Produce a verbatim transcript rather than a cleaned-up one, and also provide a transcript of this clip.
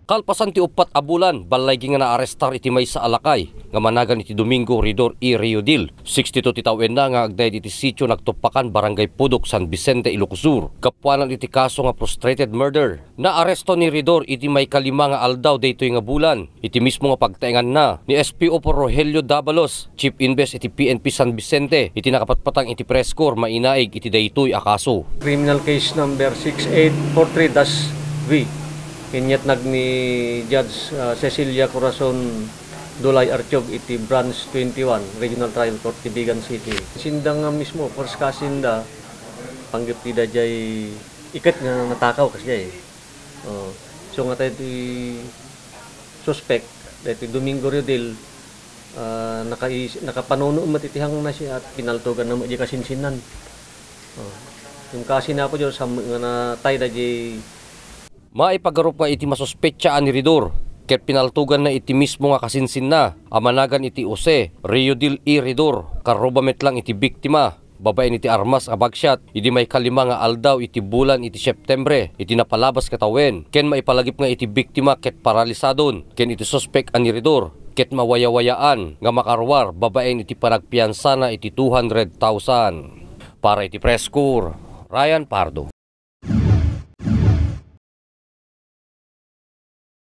Kalpasan ti uppat a bulan, balaygi nga naarestar iti maysa a lakay nga managan iti Domingo Ridor E. Riodil. Sixty-two ti tawenna nga agdayag iti sitio Nagtupakan, Barangay Pudok, San Vicente, Ilocos Sur. Gapuanan iti kaso nga frustrated murder, naaresto ni Ridor iti maikalima nga aldaw daytoy nga bulan. Iti mismo nga pagtaenganna ni S P O four Rogelio Davalos, Chief Inves iti P N P San Vicente, iti nakapatpatang iti press corps, mainaig iti daytoy a kaso. Criminal case number six eight four three dash V. Inyatnag ni Judge, ah, Cecilia Corazon Dulay Artiog iti Branch twenty-one Regional Trial Court, Tibigan City. Sinda nga mismo, first cousin da, panggep ti daydiay iket nga natakaw, kasdiay. Oh. So, nga tayo ti suspect, daytoy Domingo Riodel, ah, nakai-, nakapanuno met iti hangna siya at pinaltugan na met di kasinsinan. Oh. Yung kasi na po dyan, sa nga natay da di. Maipagarup nga iti masuspetsa a ni Ridor, ket pinaltugan na iti mismo nga kasinsinna a managan iti Jose Riodel E. Ridor, karuba met lang iti biktima. Babaen iti armas a bagsiat, idi maikalima nga aldaw iti bulan iti Septembre, iti napalabas nga tawen, ken maipalagip nga iti biktima ket paralisadon, ken iti suspek a ni Ridor, ket mawayawayaan nga makaruar babaen iti panagpiansana iti two hundred thousand. Para iti Press Corps, Ryan Pardo.